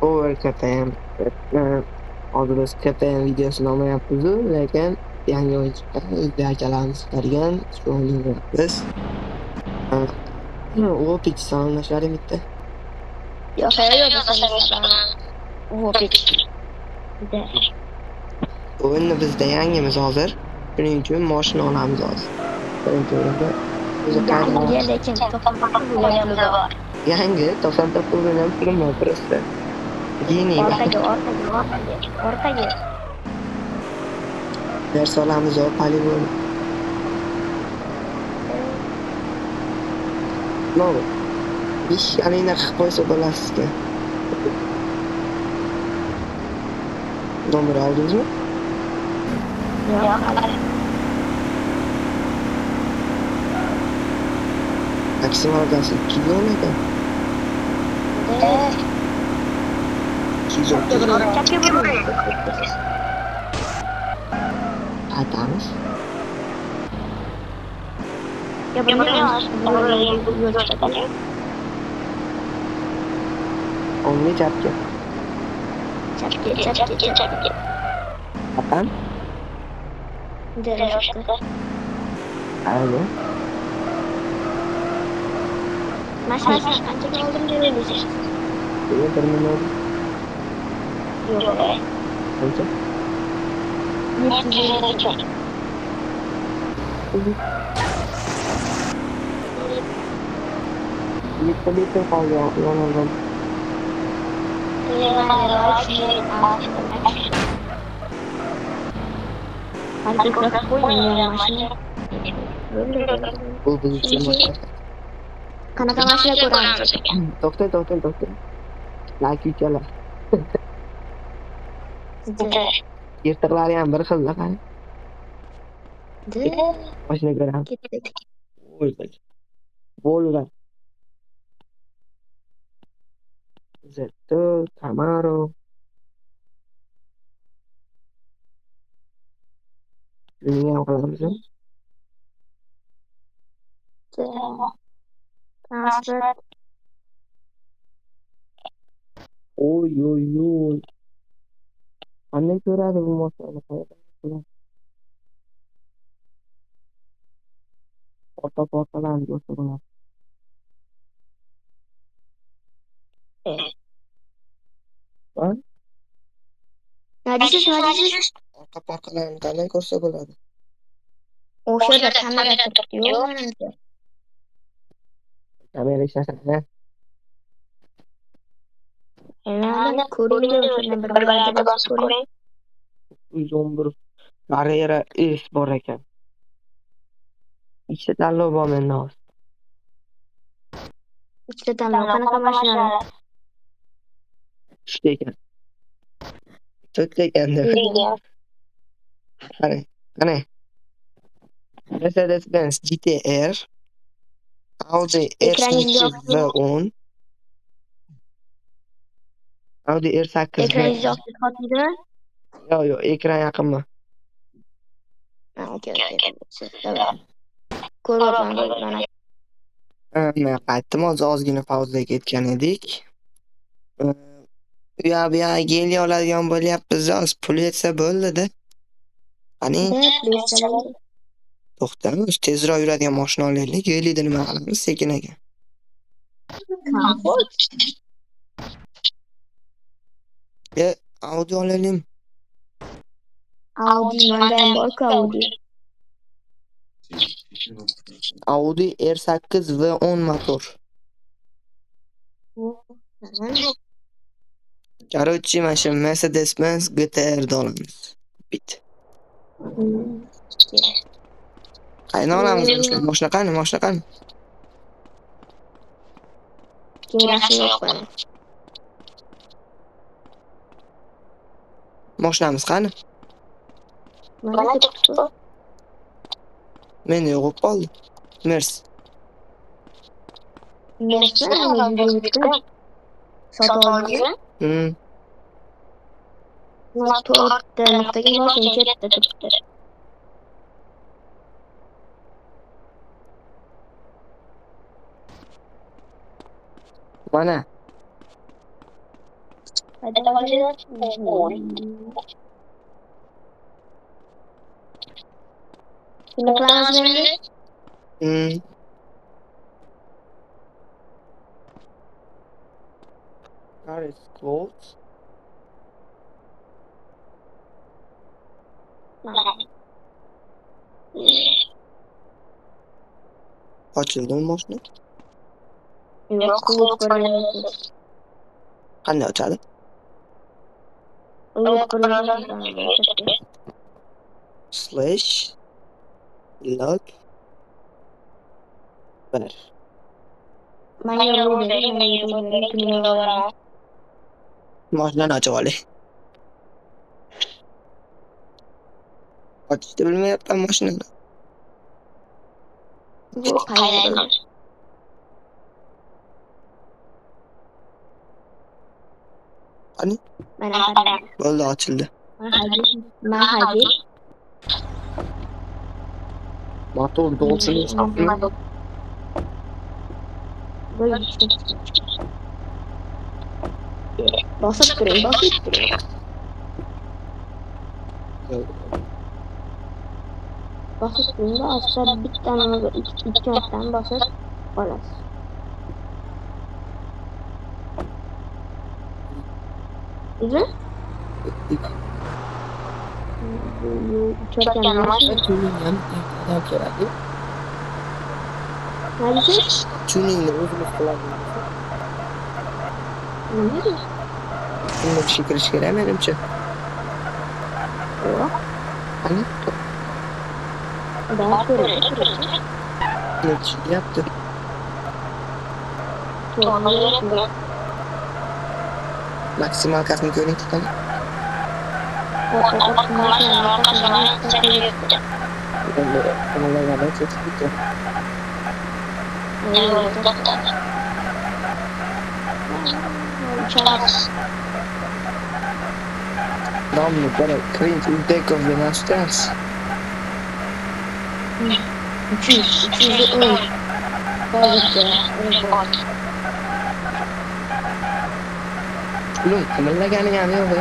Over KTM. Hozir biz KTM videosini olmayapmiz-u, lekin yangi o'yin chiqqan, o'zbek akalarimiz chiqargan, shu o'yinni o'ynayapmiz. Opich salomlasharing bitta. Yo'q, yo'q, Opich. O'yinni bizda yangimiz hozir. Shuning uchun mashina olamiz hozir. Birinchi o'rinda o'zi Yangi, lekin 99 million puli bor. Yangi 99 million pulim bor просто. Geniy. Orqaga, orqaga, orqaga, orqaga. Dars olamiz o poligon. No. Beshkalingni qilib qo'ysa bo'lasizki. Nomer oldingizmi? Yo'q, hali. Maksimalgasi 210 ekan. 230. Chapga buring. Qaytamiz. O'ngga chapga. Chapga, chapga, chapga. Qachon? Alo. Mashinasini qanchaga oldim deb o'ylaysiz? Yo'q, 1 million. Yo'q. Qancha? 753. Bitta litr qoldi yonildim. Bu biz uchun mashina. Qanaqa mashina ko'ramiz ekan? To'xtang, to'xtang, to'xtang. Laki ukalar. Yirtiqlari ham bir xilda, qani. Mashina ko'ramiz. Voy, Volvo. Z4, Camaro. Shuni ham qilamiz. Transport. Oy, oy, oy. Qanday ko'radi bu mashinani? Qayerdan ko'radi? Orqa orqalarni ko'rsa bo'ladi. Ha? Nima deysiz, nima deysiz? Orqa orqalarni qanday ko'rsa bo'ladi? O'sha yerda kamera turibdi-yu, manimcha. Kamera ishlatadi. Mana ko'ring, o'shani bir marta bosib ko'ring. 111 Carrera S bor ekan. Ikkita tanlov bor menda hozir. Ikkita tanlov, qanaqa mashinalar? Uchta ekan. To'rtta ekan deb. Qarang, qarang. Mercedes-Benz GTR, Audi R8 V10, Audi R8 Ekraningiz yoqdi, xotindimi? Yo'q, yo'q, ekran yaqinmi? Ha, okey, okey. Ko'ryapman, mana. Men qaytdim, hozir ozgina pauzaga ketgan edik. U yoq bu yoq gel oladigan bo'lyapmiz, hozir pul yetsa bo'ldi-da. Qani? To'xtamiz, tezroq yuradigan mashina olaylik. Gelida nima qilamiz, sekin ekan. Audi olaylikmi? Audi menda ham bor-ku Audi. Audi R8 V10 motor. Короче, mana shu Mercedes-Benz GTR ni olamiz. Bit. Qayerdan olamiz? Mashina qani? Mashina qani? Kengashi yo'q mana. Mashinamiz qani? Mana turibdi. Menda yo'q bo'lib qoldi. Mers. Mersmi? Sotib oldingizmi? To'rtta nuqtaga bosing, chetda turibdi. Mana. Qayda olsangiz, nima qilamiz endi? Car is closed. Ochildimi mashina? Yo'q, quvvat ko'rinmayapti. Qanday ochadi? Quvvat ko'rinmayapti. Slash log 1. Menga yo'l bering, menga yo'l bering, tunga boraman. Mashinani ochib olay. Ochishni bilmayapman mashinani. Bu qayerda? Qani? Mana qarang. Bo'ldi, ochildi. Man haydaymi? Motor dolsin. Bo'ldi. Bosib turing, bosib turing. Bosib turing, asta bittani ikki martadan bosib olasiz. O'zi? Ucharkan mashina. Tuning ham odam kerak. Nima deysiz? Tuningni o'zimiz qilamiz. Nima deysiz? Bunda bir şey kirish kerak menimcha. Yo'q. Qani? Bor ko'ring. Nima tushunyapti? To'g'ri. Maksimalkasini ko'ring, qani. Domni, però cringe Uzbekov bilan tutamiz. 300, 310. Hozircha rekord. Pulim qimirlagani ham yo'q.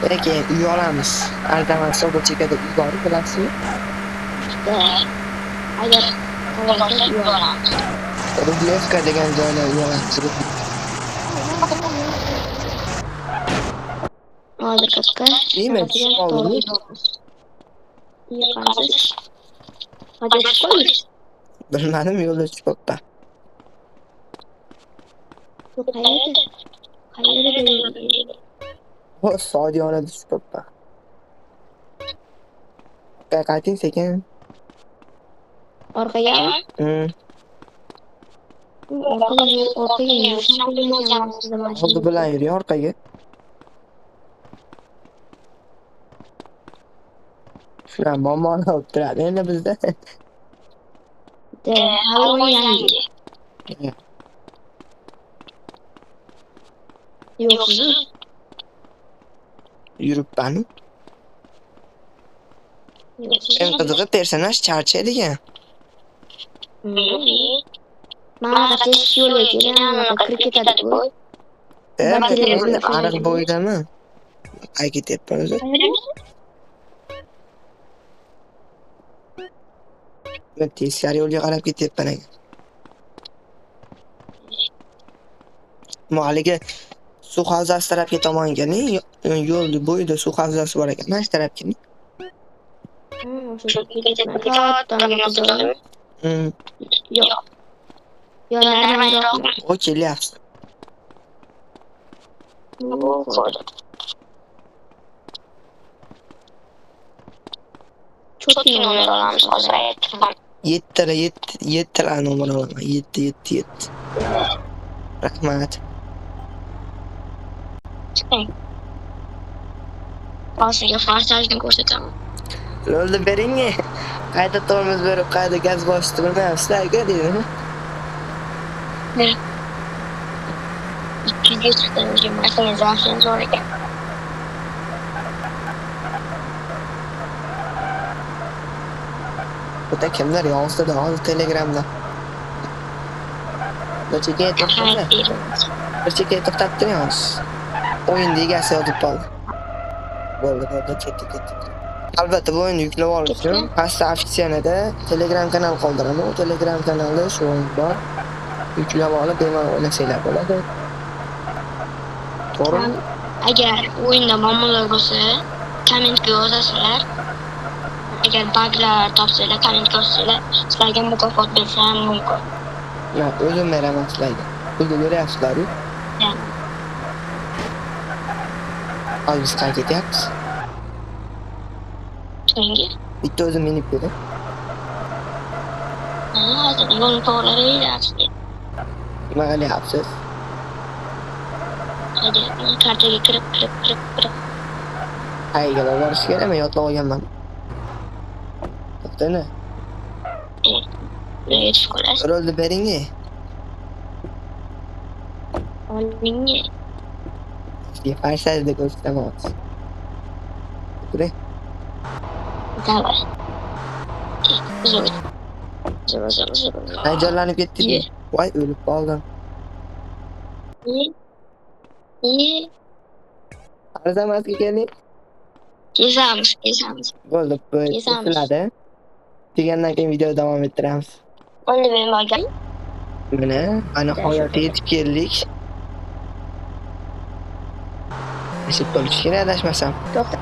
Lekin uy olamiz. Ardaman hisob chekada uy bor, bilasizmi? Agar olsak uy olamiz. Rublevka degan joyda uy olamiz. Hozir katta. Nima tushib qoldingiz? Yiqasiz. Qachon tushib qoldingiz? Bilmadim, yo'lda tushib qolibman. Yo'q, qayerda? Qayerda? O, Sodiyonada tushib qolibman. Qayting sekin. Orqagami? Orqaga, orqaga yurishni bilmayapmiz. Oldi bilan yuring orqaga. Shular muammoni olib turadi endi bizda. Hali o'yin yangi. Yo'qsiz? Yuribman. Eng qizig'i personaj charchaydigan. Mana tez yo'lga kelgan, kirib ketadi-ku. Endi ariq bo'yidami? Ay ketyapman o'zi. Men teskari yo'lga qarab ketyapman aka. Haligi suv havzasi tarafga tomon keling, yo'l bo'yida suv havzasi bor ekan, mana shu tarafga keling. O'sha katta joymi? Yo'q. Yo, normalroqmi? O, kelyapsiz. Cho'tki nomer olamiz hozir aytib. 7 nomer olaman. 7 7 7. Rahmat. Chiqing. Hozirgi forsajni ko'rsataman. Yo'lni bering. Qayta tormoz berib, qayta gaz bosishni bilmayapsizlar aka deydi. 200 ga chiqdim, mashinangiz mashina zo'r ekan. Bitta kimlar yozdi hozir Telegramda. Bir chekkaga to'xtasa. Bir chekkaga to'xtab turing hozir. O'yinni egasi yozib qoldi. Bo'ldi, bo'ldi, ketdi, ketdi. Albatta bu o'yinni yuklab olish uchun pastda описание da Telegram kanal qoldiraman. U Telegram kanalda shu o'yin bor. Yuklab olib bemalol o'ynasanglar bo'ladi. To'g'rimi? Agar o'yinda muammolar bo'lsa, kommentga yozasizlar. Agar buglar topsanglar, kommentga yozsanglar, sizlarga mukofot bersam mumkin. Ya, o'zim beraman sizlarga. Pulni beryapsizlar-ku. Hozir biz qayerga ketyapmiz? Tungi. Bitta o'zim minib keling. Hozir yo'lni to'g'rilayapsiz. Nima qilyapsiz? Haydayapman, kartaga kirib, kirib, kirib, kirib. Qayerga borish kerak? Men yodlab olganman. To'xtang. Yetib qolasiz. Rolni bering. Oling. Farsajda ko'rsataman hozir. Turing. Давай. Zo'r. Zo'r, zo'r, zo'r. Hayajonlanib ketdik. Voy, o'lib qoldim. Arzamasga keling. Kezamiz, kezamiz. Bo'ldi, bu kesiladi. Degandan keyin video davom ettiramiz. Unda bemalol. Mana, ana hayotga yetib keldik. Eshik bo'lishi kerak adashmasam. To'xta.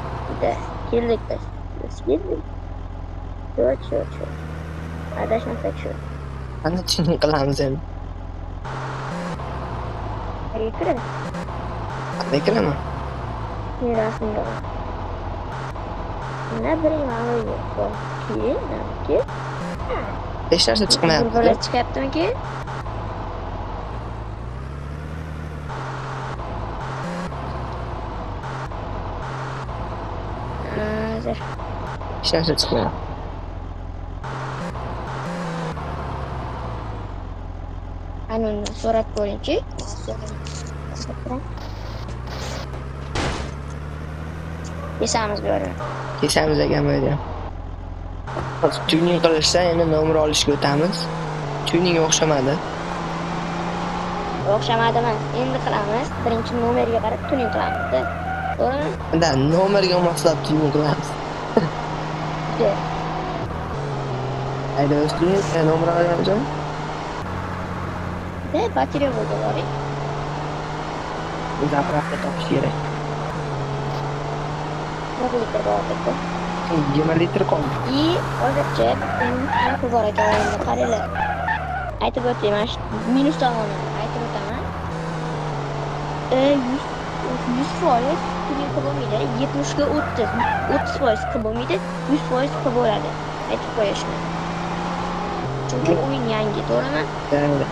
Keldik biz. Biz keldik. Shu, shu, shu. Adashmasak shu. Qanday tuning qilamiz endi? Qayerga kiradi? Qanday kiraman? Men rasmga. Mana bir mana ki, ki. Hech narsa chiqmayapti. Bir chiqyaptimi-ki? Hozir. Hech narsa chiqmayapti. Ana uni so'rab ko'ringchi. Kesamiz bu yerni. Kesamiz ekan bu yerni. Hozir tuning qilishdan endi nomer olishga o'tamiz. Tuning o'xshamadi. O'xshamadimi? Endi qilamiz. Birinchi nomerga qarab tuning qilamiz. To'g'rimi? Da, nomerga moslab tuning qilamiz. Hayda, o'sting, nomer olamizmi? De, batareyaga boring. Zapravka topish kerak. 1 litr bordi. 20 litr qoldi. И hozircha pul bor ekan o'yinda, qaranglar. Aytib o'tay, mana shu minus tomonini aytib o'taman. 100% tuning qilib bo'lmaydi, 70 ga 30, 30% qilib bo'lmaydi, 100% qilib bo'ladi. Aytib qo'yay shuni. Chunki o'yin yangi, to'g'rimi? Evet.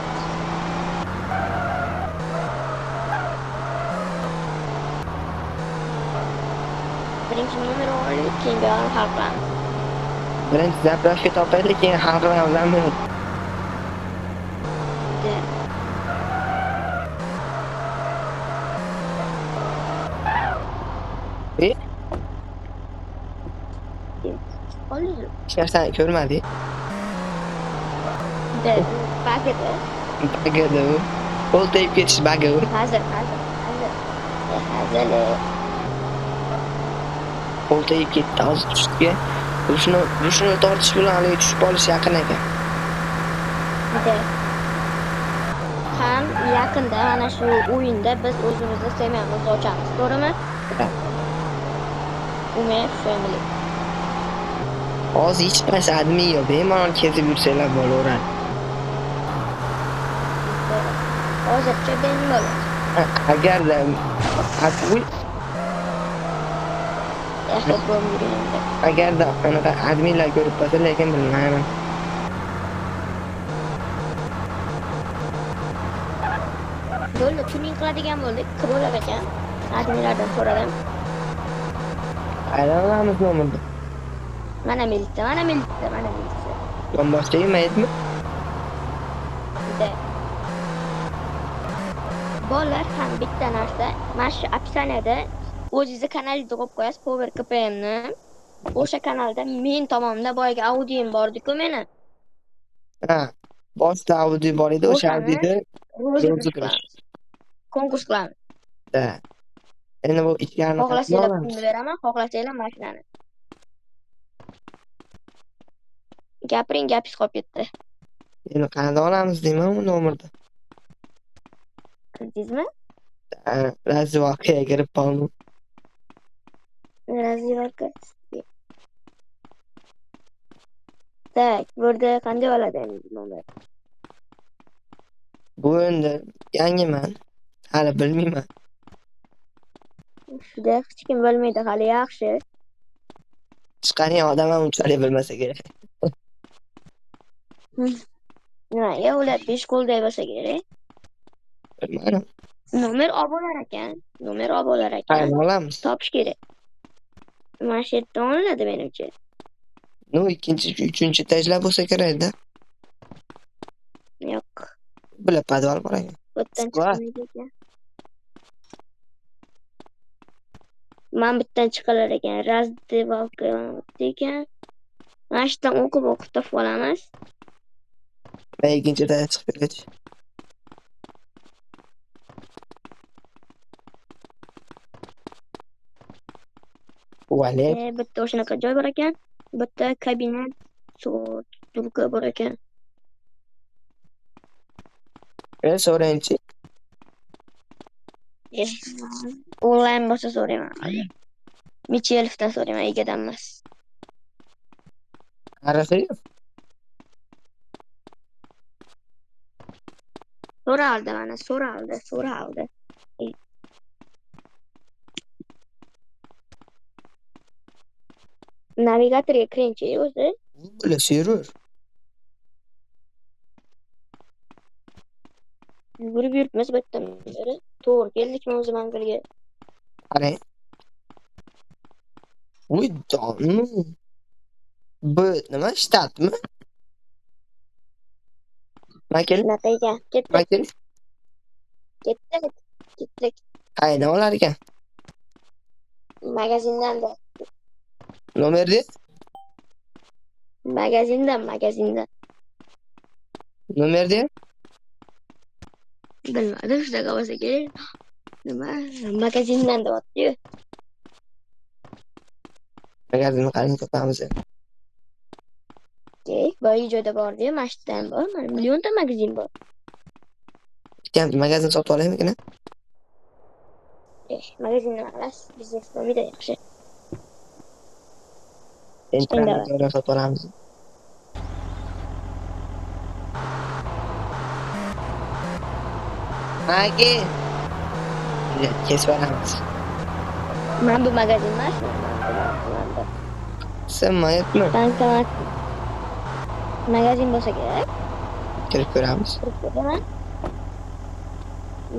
Birinchi nomer olaylik, keyin buyog'ini hal qilamiz. Birinchi zapravka topaylik, keyin hal qilamiz. Hech narsani ko'rmadik. De, bug edi. Bug edi u. Qo'l tegib ketish bug u. Hazil, hazil, hazil. Hazil. Qo'l tegib ketdi, hozir tushdi. Rushni tortish bilan haligi tushib qolish yaqin ekan. De. Ham yaqinda mana shu o'yinda biz o'zimizni semyamizni ochamiz, to'g'rimi? Ume Family. Hozir hech qaysi admin yo'q, bemalol kezib yursanglar bo'laveradi. Hozircha bemalol. Agarda agarda anaqa adminlar ko'rib qolsa, lekin bilmayman. Bo'ldi, tuning qiladigan bo'ldik, bo'lar ekan. Adminlardan so'radim. Aylanamiz nomerda. Mana militsiya, mana militsiya, mana militsiya. Yonboshda maytmi? De. Bolalar ham bitta narsa, mana shu описаниеda o'zingizni kanalingizni qo'yib qo'yasiz, Power KPMni. O'sha kanalda men tomonimda boyagi Audi'm bor-ku meni. Ha, boshda Audi bor edi, o'sha Audi'ni Розыгрыш qilamiz. Konkurs qilamiz. Да. Endi bu ichkarini Xohlasanglar pulni beraman, xohlasanglar mashinani. Gapiring, gapingiz qolib ketdi. Endi qanday olamiz deyman u nomerni. Kirdingizmi? Razivakaga kirib qoldim. Razivaka. Так, bu yerda qanday oladi endi nomer? Bu endi yangiman. Hali bilmayman. Juda hech kim bilmaydi hali, yaxshi. Chiqargan odam ham unchalik bilmasa kerak. Nimaga ular 5 qo'lday bo'lsa kerak? Bilmadim. Nomer olib bo'lar ekan. Nomer olib bo'lar ekan. Qayerdan olamiz? Topish kerak. Mana shu yerdan olinadi menimcha. Ну, ikkinchi, uchinchi etajlar bo'lsa kerak-da. Yo'q. Bular podval bor ekan. Bu yerdan Squad. chiqmaydi ekan. Mana bu yerdan chiqilar ekan. Раздевалка ekan. Mana shu yerdan o'qib-o'qib topib olamiz. Men ikkinchi etajga chiqib ketgach. Vale. Bitta o'shanaqa joy bor ekan. Bitta kabinet, durka bor ekan. So'raychi. Onlayn bo'lsa so'rayman hozir. Michelovdan so'rayman, egadan emas. Arafiyev. So'raldi mana, so'raldi, so'raldi. Navigatorga kiringchi o'zi. Bular server. Yugurib yuribmiz bu yerdan beri. To'g'ri keldikmi o'zi manzilga? Qarang. Voy, donni. Bu nima, shtatmi? Makel? Shunaqa ekan. Ketdik. Makel? Ketdik. Ketdik. Qayerdan olar ekan? Magazindan da. Nomerni? Magazindan, magazindan. Nomerni? Bilmadim, shunaqa bo'lsa kerak. Nima? Magazindan deyapti-yu. Magazinni qarang, topamiz endi. Okey, boyagi joyda bor-ku, mana shu yerda ham bor, mana millionta magazin bor. Bitta magazin sotib olaymikin? Magazin nima qilasiz? Biznes bo'lmaydi, yaxshi. Endi sotib olamiz. Magi. Kesib olamiz. Mana bu magazin emasmi? Mana bu. Sen mayatmi? Bankomat. Magazin bo'lsa kerak. Kirib ko'ramiz. Kirib ko'raman.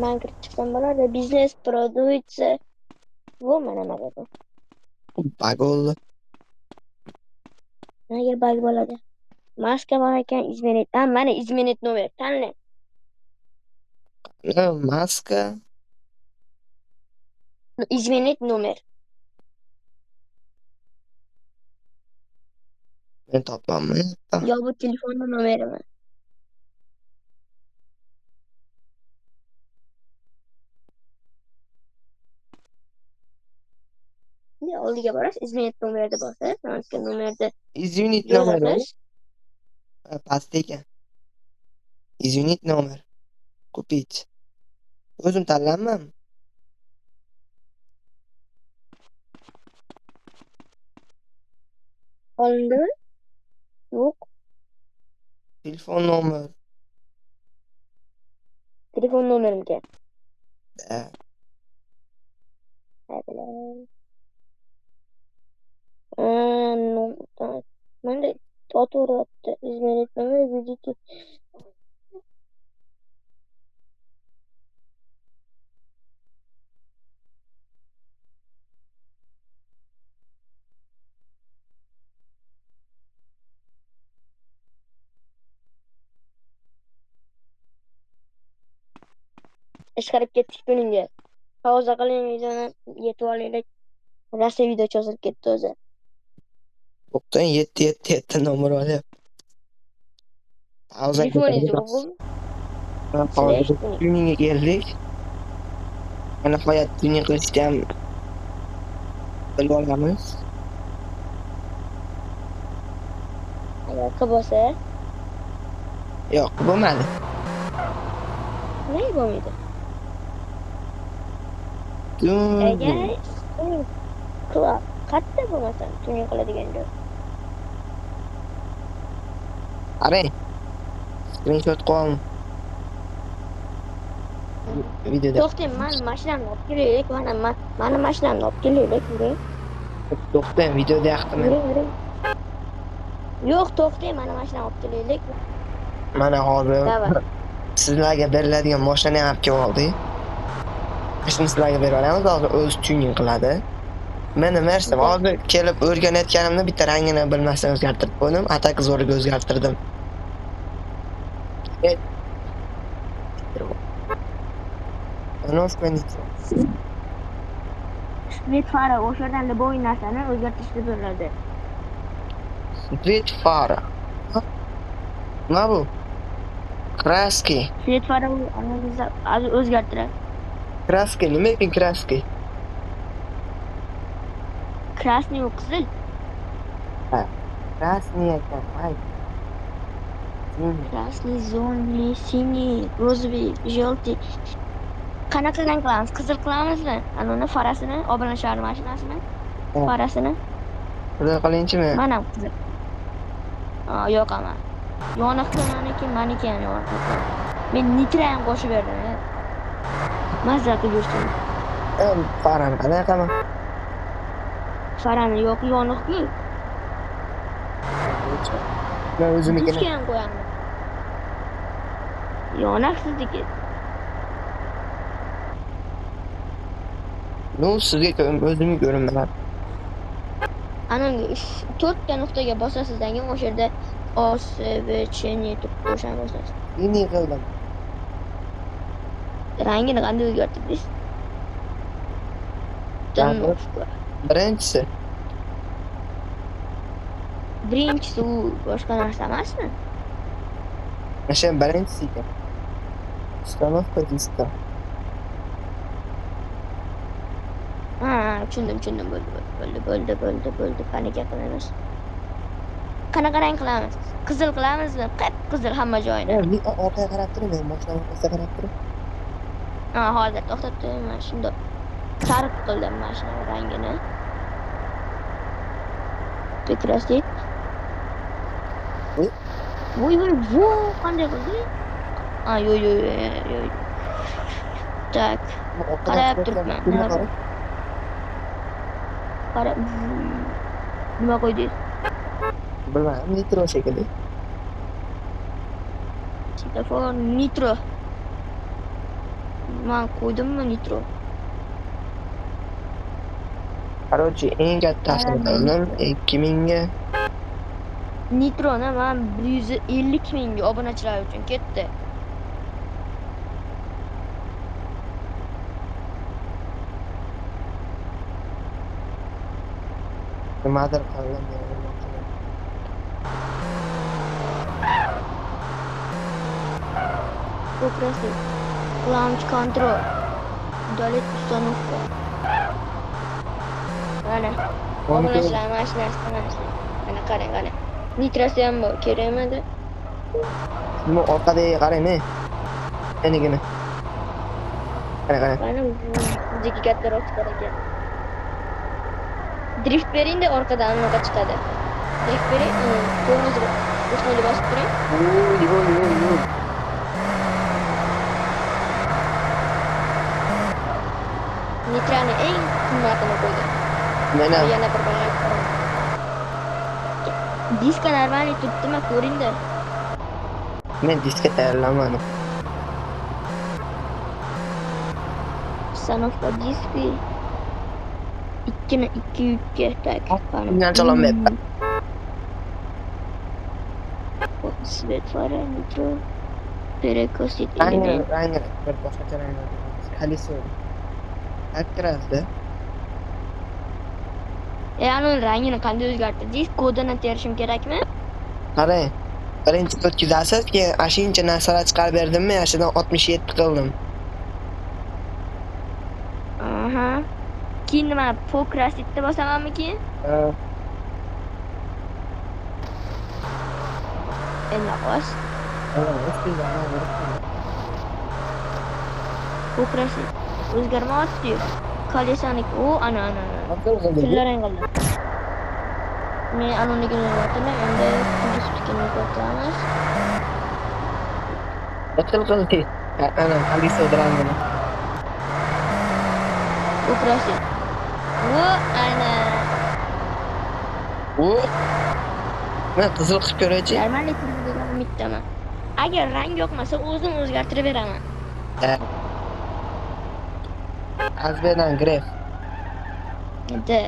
Men kirib chiqsam bo'ladi. Biznes продуется. Bu mana magazin. Bag bo'ldi. Nega bag bo'ladi? Maska bor ekan, izmenit. Ha, mana izmenit nomer. Tanlang. Maska. Изменить номер. Men topolmayapman. Yo, bu telefonni nomerimi? Ne oldiga borasiz, изменить nomerni bosasiz, mana shu nomerni Изменить номер. yozasiz. Pastda ekan. Изменить номер. Купить. O'zim tanlanman. Olindimi? Yo'q. Telefon nomer. Telefon nomerimga. Da. Mana to'g'ri, изменить номер, введите. Ishqirib ketdik buninga. Pauza qiling, videoni yetib olaylik. Rosa video cho'zilib ketdi o'zi. To'xtang, 7 nomer olyapti. Pauza Telefoningiz ko'taramiz. yo'qmi? Hozir Slash tuning. Tuningga keldik. Mana nihoyat tuning qilishga ham bilib olamiz. Agar qilib bo'lsa, Yo'q, bo'lmadi. Nimaga bo'lmaydi? Tuning. Agar tuning qila qayerda bo'lmasam tuning qiladigan joy. Qarang. Screenshot qo'yam. Videoda. To'xtang, man mashinamni olib kelaylik, mana mani mashinamni olib kelaylik, yuring. To'xtang, videoda yoqdim. Yuring, yuring. Yo'q, to'xtang, mani mashinamni olib kelaylik. Mana hozir Давай. Sizlarga beriladigan mashinani ham olib kelib oldik. Shuni sizlarga berib olamiz, hozir o'zi tuning qiladi. Meni Mersa hozir kelib o'rganayotganimda bitta rangini bilmasdan o'zgartirib qo'ydim, atak zo'riga o'zgartirdim. Установка nitro. Свет fara o'sha yerdan любой narsani o'zgartirishga bo'ladi. Свет fara. Nima bu? Краски. Свет fara u o'zgartiradi. Краски nima ekan краски? Красный u qizil. Ha, красный ekan. Ay. Синий. Красный, зеленый, синий, розовый, желтый. Qanaqa rang qilamiz? Qizil qilamizmi? Ana uni farasini, obunachilar mashinasini, Ha. farasini. Qizil qilingchimi? Man ham qizil. Yo'q ama. Yoniqdi maniki, maniki ham yoniqdi. Men nitro ham qo'shib berdim. Mazza qilib yursin. Farani qanday qilaman? Farani yo'q, yoniq-ku. Men o'zimnikini Diska ham qo'yaman. Yoniq sizniki. Ну, sizga o'zimga ko'rinmayapti. Ana to'rtta nuqtaga bosasizdan keyin o'sha yerda O, S, V, Ch, N turibdi, o'shani bosasiz. Синий qildim. Rangini qanday o'zgartirdingiz? Rangini? Birinchisi. Birinchisi u boshqa narsa emasmi? O'sha birinchisi ekan. Установка диска. Ha, tushundim, tushundim, bo'ldi, bo'ldi, bo'ldi, bo'ldi, bo'ldi, паника qilamiz. Qanaqa rang qilamiz? Qizil qilamizmi? Qip qizil hamma joyini. Orqaga qarab turing, men mashina orqasiga qarab turing. Ha, hozir to'xtab turing, mana shundoq sariq qildim mashina rangini. Прекрасный. Voy. Voy, voy, voy, qanday qildi? Ha, yo'q, yo'q, yo'q, yo'q. Так, qarab turibman. Qarab, nima qo'ydingiz? Bilmadim, nitro shekilli. Svetofor nitro. Man qo'ydimmi nitro? Короче, eng kattasini qildim 2000 ga. Nitroni man 150 mingga obunachilar uchun ketdi. Nimadir qildim, men urmoqchiman. Покрасить. Launch control. Удалить установку. Mana. Obunachilar mashinasi mana shu. Mana qarang, qarang. Nitrosi ham bor, kerakmidi? Bu orqadagi qarang, ne? Enigini. Qarang, qarang. Mana sizniki kattaroq chiqar ekan. Drift bering-da, orqadan anaqa chiqadi. Drift bering, tormoz qo'shmali bosib turing. Voy, voy, voy, voy. Nitrani eng qimmatini qo'ydim. Men ham. Yana bir baland. Diska нормальный turibdimi, ko'ringda. Men diska tayyorlamadim. Установка диски. Ikkini ikki yukka так. Bundan chololmayapti. Свет fara, nitro. Перекосить Rangini, element. Rangini bir boshqacha rang olamiz. Колесо. Aktirasda. Ana uni rangini qanday o'zgartirdingiz? Kodini terishim kerakmi? Qarang. Birinchi o'tkazasiz, keyin ashuncha narsalar chiqarib berdimmi, ashudan 67 qildim. Aha. Keyin nima, pokrasitni bosamanmi keyin? Ha. Endi bos. Pokrasit o'zgarmayapti-yu. Kolesani, o ana ana ana. Tillarang qildim. Men anonikini o'zgartirdim, endi kunduznikini o'zgartiramiz. Qil qildi. Ana, Alisa rangini. Pokrasit. O ana. U Men qizil qilib ko'raychi. Нормальный degan umiddaman. Agar rang yoqmasa o'zim o'zgartirib beraman. Azbedan Gref. Endi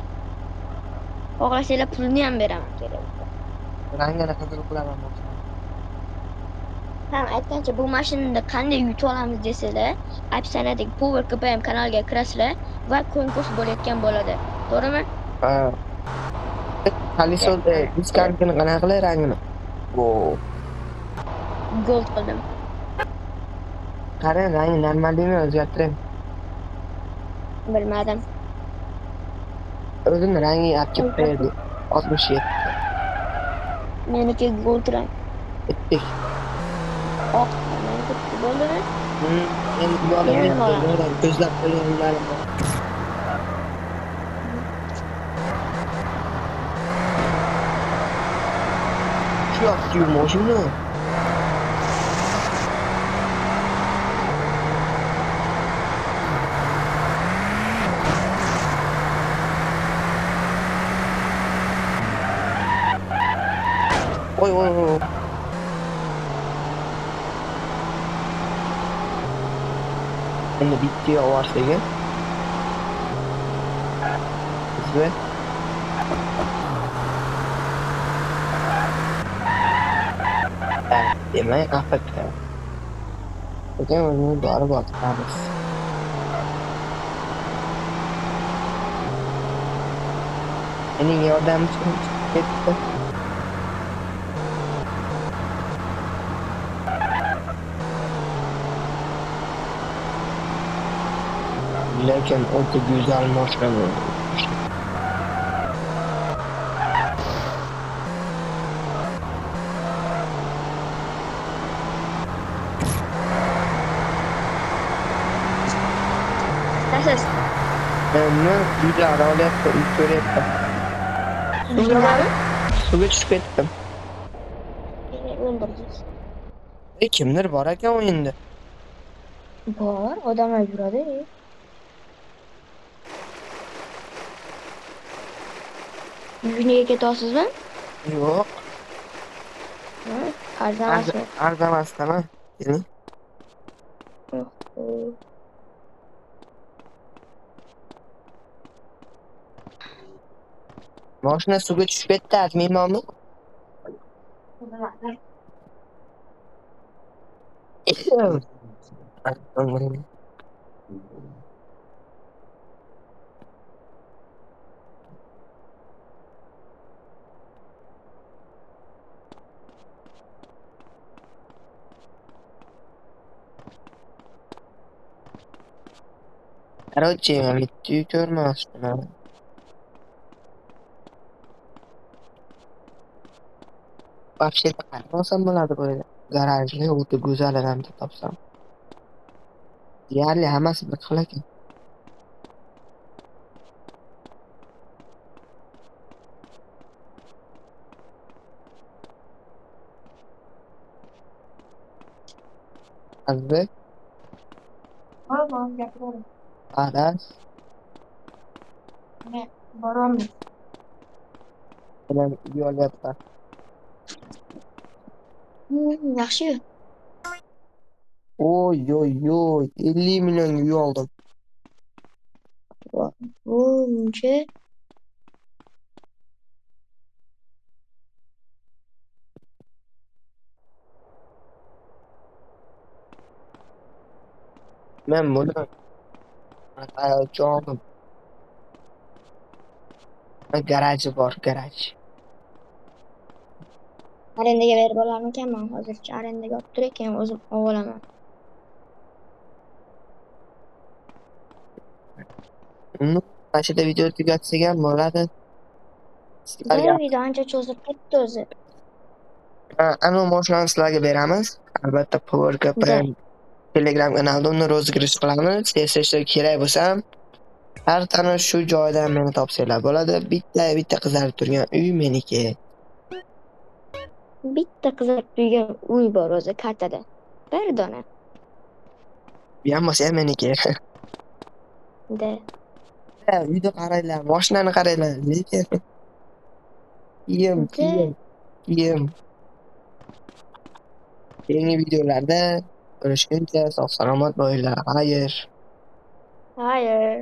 xohlasanglar pulni ham beraman kerak bo'lsa. Rangini qizil qilaman mashinani. Ham aytgancha bu mashinani qanday yutib olamiz desanglar, Afsonadagi Power KPM kanaliga kirasizlar va konkurs bo'layotgan bo'ladi. To'g'rimi? Ha. Alisa diskankini qanaqa qilay rangini? Go. Gold qildim. Qarang, rangi normalmi o'zgartiring. Bilmadim. O'zini rangi olib kelib berdi. 67. Meniki gold rang. Bitdik. Oq. Meniki bo'ldimi? Endi yo'lini ko'zlab qo'yganlarim bor. Tushyapti-yu mashina. Oy oy oy. Endi bitta ovozdagi. Bizga demak AFK. Lekin o'zini borib otamiz. Mening yordamchim chiqib ketdi. Lekin o'ta go'zal mashina bo'ldi. Nasıl? Meni uylar olyapti, uy ko'ryapti. Suvga tushib ketdim. Beni o'ldirdingiz. Kimdir bor ekan o'yinda. Bor, odamlar yuradi. Yuniga ketyapsizmi? Yo'q. Arzamasmi? Arzamasdaman. Keling. Mashina suvga tushib ketdi, aytmaymanmi? Короче, bitta ko'rmasdim. Вообще olsam bo'ladi bu yerda. Garajni o'ta go'zalini topsam. Deyarli hammasi bir xil ekan. Azizbek. Bor, gapiraver. Aras. Men borolmayman. Bilan yo'lyapman. Yaxshi. Oy oy oy, 50 millionga uy oldim. Buncha. Men buni oldim. Garaji bor, garaj. Arendaga berib olarmikanman hozircha? Arendaga olib turay, keyin o'zim olaman. Ну, mana shu yerda video tugatsak ham bo'ladi. Sizlarga Bu video ancha cho'zilib ketdi o'zi. Ha, anavi mashinani sizlarga beramiz. Albatta, Power Да. Telegram kanalida uni розыгрыш qilamiz. Если kerak bo'lsa ham kartani shu joydan meni topsanglar bo'ladi. Bitta bitta qizarib turgan uy meniki. Bitta qizarib turgan uy bor o'zi kartada. Bir dona. Bu ham bo'lsa ham meniki. Да. Uyni qaranglar, mashinani qaranglar, lekin kiyim, Да. kiyim, kiyim. Keyingi videolarda ko'rishguncha sog' salomat bo'linglar. Xayr. Xayr.